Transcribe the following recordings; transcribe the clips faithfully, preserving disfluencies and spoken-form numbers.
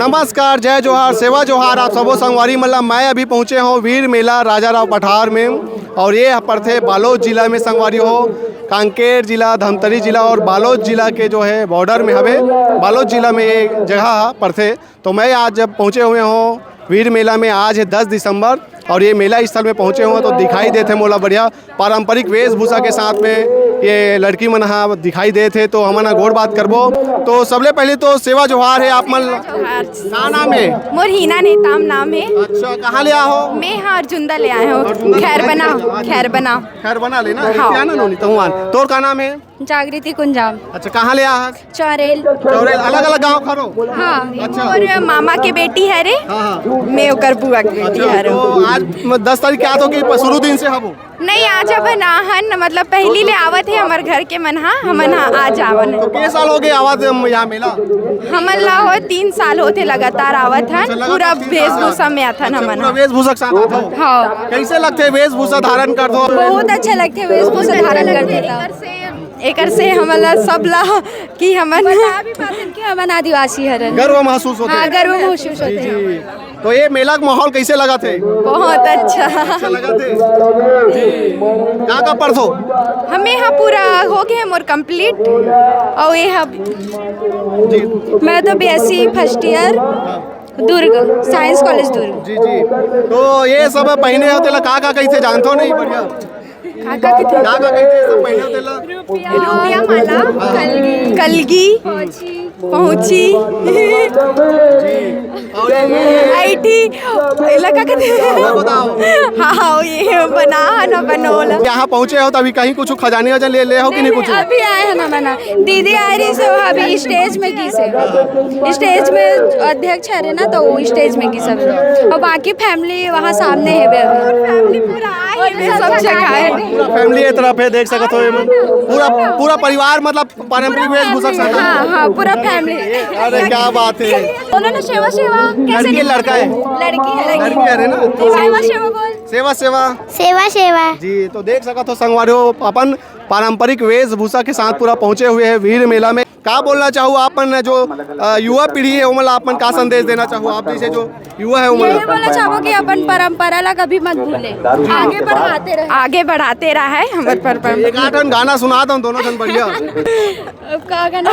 नमस्कार, जय जोहार, सेवा जोहार आप सबो संगवारी मन ला। मैं अभी पहुंचे हूँ वीर मेला राजा राव पठार में, और ये ह पड़थे बालोद जिला में संगवारी हो। कांकेर जिला, धमतरी जिला और बालोद जिला के जो है बॉर्डर में हवे। बालोद जिला में ये जगह ह पड़थे। तो मैं आज जब पहुँचे हुए हूँ वीर मेला में, आज है दस दिसंबर और ये मेला स्थल में पहुँचे हुए हैं तो दिखाई देथे मोला बढ़िया पारंपरिक वेशभूषा के साथ में ये लड़की मन ह दिखाई देथे। तो हमन ह गोठ बात करबो। तो सबले पहले तो सेवा जोहार है आप मन। जोहार। का नाम है? मोर हीना नेताम नाम है। अच्छा, कहाँ ले आहो? मैं हाँ अर्जुंदा ले आए हूँ। अर्जुंदा ले आए खैरबना। हो। खैरबना। खैरबना ले ना? हाँ। क्या ना नोनी, तहुआन। तोर का नाम है? जागृति कुंजाम। अच्छा, कहाँ ले आहा? चौरेल। चौरेल, अलग-अलग गाँव खरो? हाँ। अच्छा। और मामा के बेटी है रे। हाँ, हाँ। मैं ओकर बुआ के बेटी अच्छा, है रे। तो आज म-, दस तारीख के आत हो कि प-, शुरू दिन से हबो? नहीं, आज अब ना हन, मतलब पहली ले आवत है हमर घर के मन, हाँ, हमन हाँ आज आवन। तो के साल हो गए आवत है यहाँ मेला? हमन ला हो तीन साल होते लगातार आवत हन, अच्छा, लगातार पूरा तीन साल। वेशभूषा में आथन अच्छा, हमन पूरा हाँ। वेशभूषा के साथ आत हो? हाँ। कैसे लगते हैं वेशभूषा धारण कर दो? बहुत अच्छा लगते हैं वेशभूषा धारण करते तो। एकर से हमन ला सब ला कि हमन बता भी पाथन कि हमन आदिवासी हरन। गर्व महसूस होथे। हाँ, गर्व महसूस जी, होथे। जी। तो ये मेला का माहौल कैसे लगा थे? बहुत अच्छा। अच्छा लगा थे? जी। का का पढ़थो? हमें यहाँ पूरा हो गया मोर कंप्लीट। और ये हम जी। मैं तो BSc first year Durg, science college Durg. जी, जी। तो ये सब पहने हो तेला का का कहिथे जानथो नहीं बढ़िया? का का कहिथे? का का कहिथे सब पहने हो तेला? रुपया माला, कलगी, कलगी, पहुंची। जी। और ये, ये, ये आईटी, एला का कहिथे? बताओ। हाँ, हाँ, ये बना है ना बनोला। यहाँ पहुँचे हो तो अभी कहीं कुछ खजानी वजानी ले, ले हो कि नहीं कुछ? अभी आए हैं ना मना। दीदी आ रही सो अभी स्टेज में की से। स्टेज में अध्यक्ष है ना तो वो स्टेज में की सब। और बाकी फैमिली वहाँ सामने है अभी। फैमिली पूरा आए हैं, सब जगह है। पूरा फैमिली ये तरफ है, देख सकते हो ये मन। पूरा, पूरा परिवार मतलब पारंपरिक वेशभूषा के साथ। हाँ, हाँ, पूरा फैमिली। अरे क्या बात है। बोलो ना सेवा सेवा। कैसे लड़की है, लड़का है? लड़की है, लड़की। लड़की है ना? तो सेवा सेवा बोल। सेवा सेवा। सेवा सेवा। जी, तो देख सकत हो संगवारी हो अपन पारंपरिक वेशभूषा के साथ पूरा पहुंचे हुए हैं वीर मेला में। का बोलना चाहू आप मन जो, अ, युवा पीढ़ी है ओमन ला आप मन का संदेश देना चाहू आप जैसे जो युवा है ओमन ला? यही बोलना चाहबो कि अपन परंपरा ला कभी मत भूले, आगे बढ़ाते रहे। आगे बढ़ाते रहे हमर परंपरा। एक आठ ठन गाना सुना दो दोनों जन बढ़िया। अब का गाना?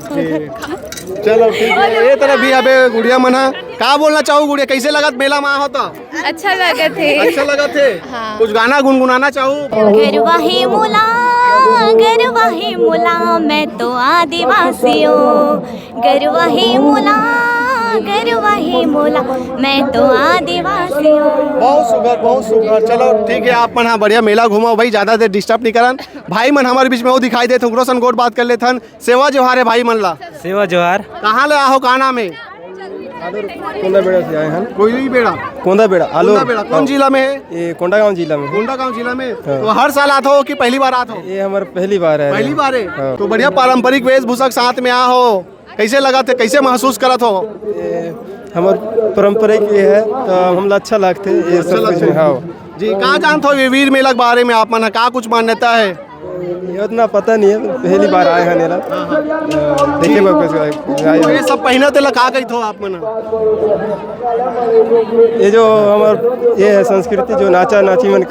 जी। चलो ठीक है, ये तरफ भी अबे गुड़िया मन ह। का बोलना चाहू गुड़िया, कैसे लगत मेला में हो तो? अच्छा लगत है। अच्छा लगत है। हाँ। कुछ गाना गुनगुनाना चाहू? गरवा हे मोला, गरवा हे मोला, मैं तो आदिवासी हूँ। गरवा हे मोला, गरवा हे मोला, मैं तो आदिवासी हूँ। बहुत सुघर, बहुत सुघर। चलो ठीक है, आप मन हाँ बढ़िया मेला घूमो भाई, ज्यादा देर डिस्टर्ब नहीं करन। भाई मन हमारे बीच में वो दिखाई देत हूँ, रोशन गोठ बात कर लेथन। सेवा जोहार है भाई मन ला। सेवा जोहार। कहाँ ले आहो, का नाम है? कोंदा बेड़ा से आए हैं। कोयली बेड़ा। कोंदा बेड़ा, आलोर। कोंदा बेड़ा, कौन हाँ। जिला में है? ये कोंडागांव जिला में। कोंडागांव जिला में। हाँ। तो हर साल आत हो कि पहली बार आत हो? ये हमारा पहली बार है। पहली बार है? हाँ। तो बढ़िया पारंपरिक वेशभूषा के साथ में आ हो, कैसे लगा थे, कैसे महसूस करत हो? ये हमार पारंपरिक ये है, तो हमला अच्छा लगते ये अच्छा सब कुछ। लगते। हाँ। जी, का जानत हो ये वीर मेला के बारे में, आप मन का कुछ मान्यता है? ये उतना पता नहीं है, पहली बार आए हैं नेला। हाँ, देखे बर कुछ आए तो हैं। ये सब पहने तेला का कही थो आप मन? ये जो हमार ये है संस्कृति, जो नाचा नाची मन,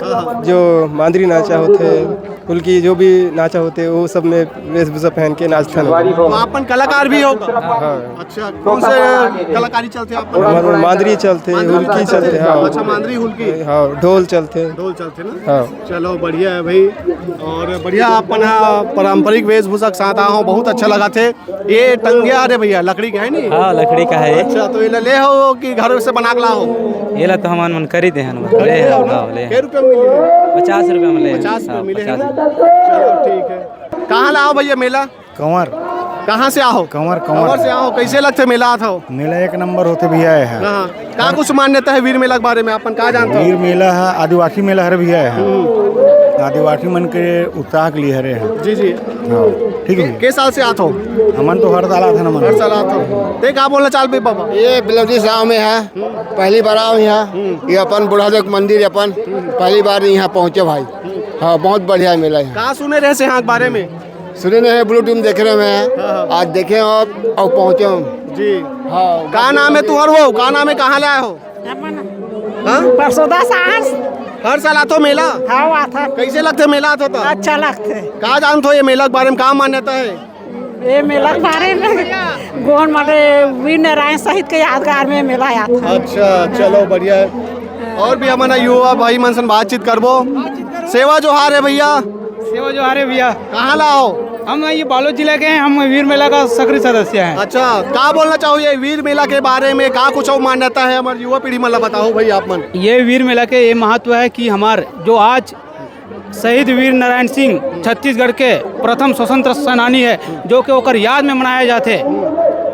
जो मांदरी नाचा होते, उनकी जो भी नाचा होते, वो सब में वेशभूषा पहन के नाचते हैं। तो आप मन कलाकार भी हो? हाँ। अच्छा, कौन से कलाकारी चलते आप? हमारे मांदरी चलते, मांदरी हुलकी चलते। चलते, हाँ। अच्छा, मांदरी हुलकी। हाँ, ढोल चलते। ढोल चलते ना? हाँ। चलो, बढ़िया है भाई। और बढ़िया अपन हा पारंपरिक वेशभूषा के साथ आ हो, बहुत अच्छा लगा थे। ये टंगिया रे भैया, लकड़ी का है नी? हाँ, लकड़ी का है ये। अच्छा, तो ये ले हो कि घर से बना के ला हो? ये ला तो हमान मन करी दे हन, ले ले हो ना? हाँ, ले। कै रुपया में मिले? पचास रुपया में ले। पचास रुपया हाँ, मिले है पचास ना? रुपया। चलो, ठीक है। कहाँ ला हो भैया मेला? कंवर। कहाँ से आहो? कंवर, कंवर। कंवर से आहो, कैसे लगथे मेला आत हो? मेला एक नंबर होथे भैया, ये है। हाँ, का कुछ मान्यता है वीर मेला के बारे में, अपन का जानते हो? वीर मेला है, आदिवासी मेला हरे भैया, ये है। हम्म। आदिवासी मन के उत्साह के लिए हरे है। जी, जी। हाँ, ठीक है। के साल से आत हो? हमन तो हर साल आथन, हमन। हर साल आत हो। ते का बोलना चाहबे बाबा? ये बिलौजी गांव में है, पहली बार आओ यहाँ। हम्म। ये अपन बूढ़ा देव मंदिर अपन पहली बार यहाँ पहुँचे भाई। हाँ, बहुत बढ़िया मेला है। का सुने रहे से यहाँ के बारे में? सुने नहीं है, ब्लू टीम देख रहे हैं। हाँ, हाँ। आज देखे हो आप, अब पहुँचे हम। जी। हाँ। का नाम है तुहर हो? का नाम है? कहाँ ले आए हो? हाँ? परसोदा साहस। हर साल आथो मेला? हाँ, आथन। कैसे लगथे मेला आथो तो? अच्छा लगथे। का जानथो ये मेला के बारे में, का मान्यता है? ये मेला के बारे में गोंड मले वीर नारायण शहीद के यादगार में मेला आथन। अच्छा, चलो बढ़िया है। और भी हमन युवा भाई मन सन बातचीत करबो। सेवा जोहार है भैया। सेवा जोहार है भैया। कहाँ ला हो? हम ये बालोद जिला के हैं, हम वीर मेला का सक्रिय सदस्य हैं। अच्छा, का बोलना चाहो ये वीर मेला के बारे में, का कुछ और मान्यता है हमारे युवा पीढ़ी मन ला बताओ भाई आप मन। ये वीर मेला के ये महत्व है कि हमार जो आज शहीद वीर नारायण सिंह छत्तीसगढ़ के प्रथम स्वतंत्र सेनानी है, जो कि ओकर याद में मनाया जाते।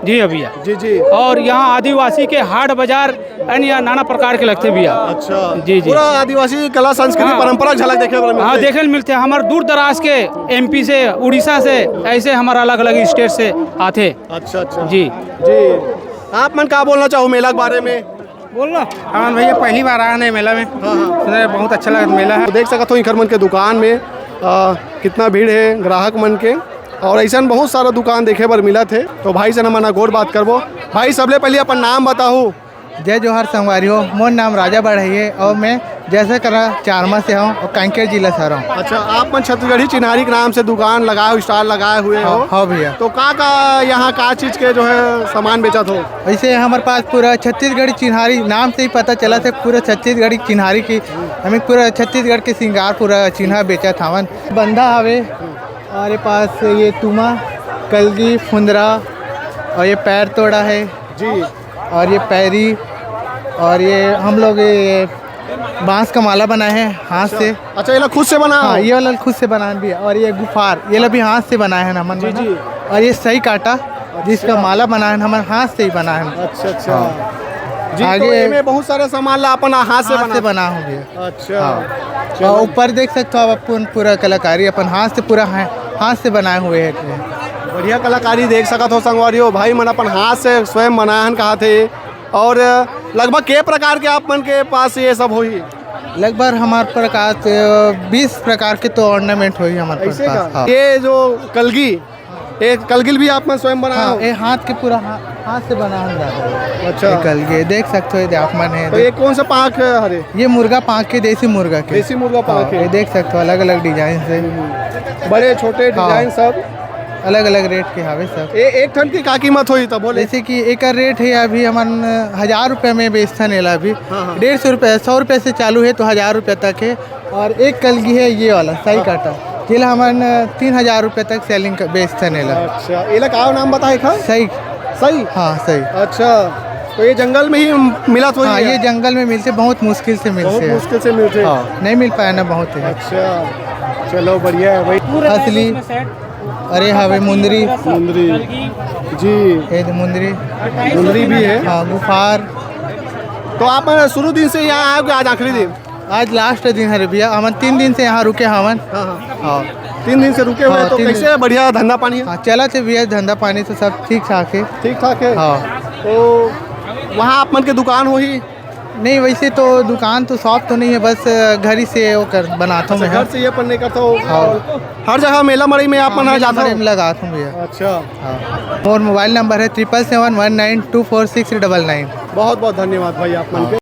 जी हाँ भैया। जी, जी। और यहाँ आदिवासी के हाट बाजार अन्य नाना प्रकार के लगथे भैया। अच्छा। जी, जी। पूरा आदिवासी कला संस्कृति हाँ। परंपरा झलक देखे बर हाँ, मिलथे। देखे ल मिलथे। हमर दूर दराज के एमपी से, उड़ीसा से, ऐसे हमर अलग-अलग स्टेट से आथे। अच्छा, अच्छा। जी। जी। आप मन का बोलना चाहो मेला के बारे में? बोल ना। हाँ भैया, पहली बार आए हैं मेला में। हाँ, हाँ। इसलिए बहुत अच्छा लगा मेला है। तो देख सकत हो इखर मन के दुकान में, अ, कितना भीड़ है ग्राहक मन के, और ऐसा बहुत सारा दुकान देखे बर मिलत है। तो भाई से हमन गोठ बात करबो। भाई, सबले पहले अपन नाम बताओ। जय जोहार संगवारी हो, मोर नाम राजा बढ़ई है और मैं जैसे करा चारमा से हूँ और कांकेर जिला से हूँ। अच्छा, आप मन छत्तीसगढ़ी चिन्हारी के नाम से दुकान लगाए हो, स्टॉल लगाए हुए हो? हाँ, हाँ भैया। तो का का यहाँ का चीज के जो है सामान बेचत हो? वैसे हमारे पास पूरा छत्तीसगढ़ी चिन्हारी नाम से ही पता चला थे, पूरा छत्तीसगढ़ी चिन्हारी की हमें पूरा छत्तीसगढ़ के श्रृंगार पूरा चिन्हा बेचत हवन। बंधा हवे और ये पास ये तुमा, कलगी, फुंदरा और ये पैर तोड़ा है। जी। और ये पैरी और ये हम लोग ये बांस का माला बनाए हैं हाथ से। अच्छा, ये ला खुद से बना हाँ, हो? ये वाला खुद से बनाए भी है। और ये गुफार, ये ला भी हाथ से बनाए हैं हमन जी, मन। जी। और ये सही काटा, अच्छा। जिसका माला बनाए हैं, हमन हाथ से ही बनाए हैं। अच्छा, अच्छा। हाँ। जी, तो आगे एमे बहुत सारा सामान ला अपन हाथ से हाथ बना से बना हो गया। अच्छा। हाँ। चलो। और ऊपर देख सकते हो आप अपन पूरा कलाकारी अपन हाथ से पूरा हा-, हाथ से बनाए हुए हैं। बढ़िया कलाकारी देख सकत हो संगवारी हो, भाई मन अपन हाथ से स्वयं बनाए हन कहा थे। और लगभग के प्रकार के आप मन के पास ये सब होही? लगभग हमारे प्रकार से बीस प्रकार के तो ऑर्नामेंट होही हमारे ऐसे पास। का? हाँ। ये जो कलगी, ये कलगी भी आप मन स्वयं बनाए हाँ, हो? ये हाथ के पूरा हा-, हाथ से बना हम जाता है। अच्छा। ये कलगी देख सकते हो, ये आप मन है, तो देख- ये कौन सा पाँख हरे? ये मुर्गा पाँख के, देसी मुर्गा के। देसी मुर्गा पाँख हाँ, के। ये देख सकते हो, अलग-अलग डिजाइन से। बड़े छोटे हाँ। डिजाइन सब। अलग-अलग रेट के हवे सब। ए-, एक ठन की का कीमत होही तब बोले? जैसे कि एकर रेट है अभी हमन हजार रुपया में बेचथन एला अभी। हाँ, हाँ। डेढ़ सौ रुपया, सौ रुपया से चालू है तो हजार रुपया तक है। और एक कलगी है ये वाला, सही हाँ। काटा। जेला हमन तीन हजार रुपया तक सेलिंग क-, बेचथन एला। अच्छा, एला का नाम बताए था? सही। सही? हाँ, सही। अच्छा, तो ये जंगल में ही मिलत होही हाँ, है? ये जंगल में मिलथे, बहुत मुश्किल से बहुत मिलथे। मुश्किल से मिलथे। हाँ, नहीं मिल पाया ना बहुत है। अच्छा, चलो बढ़िया है भाई। असली, अरे हवे मुंदरी। मुंदरी। जी। ये दे मुंदरी। मुंदरी भी है। हाँ, गुफार। तो आप शुरू दिन से यहाँ आए हो कि आज आखिरी दिन? आज लास्ट दिन हरे भैया, हमन तीन दिन से यहाँ रुके हवन। हाँ, हाँ। हाँ। तीन दिन से रुके हुए हाँ, तो तीन कैसे दिन। बढ़िया धंधा पानी है? हाँ, चलत हे भैया, धंधा पानी तो सब ठीक ठाक है। ठीक ठाक है? हाँ। तो वहाँ आप मन के दुकान होही? नहीं, वैसे तो दुकान तो शॉप तो नहीं है, बस घर ही से वो कर बनाता हूँ अच्छा, मैं। घर से ये पन्ने करता हो? हाँ। हर जगह मेला मड़ई में आप हाँ, मन मेला जाता मड़ई हो? में लगाता हूँ भैया। अच्छा। हाँ। और मोबाइल नंबर है triple seven one nine two four six double nine। बहुत बहुत धन्यवाद भाई आप मन के।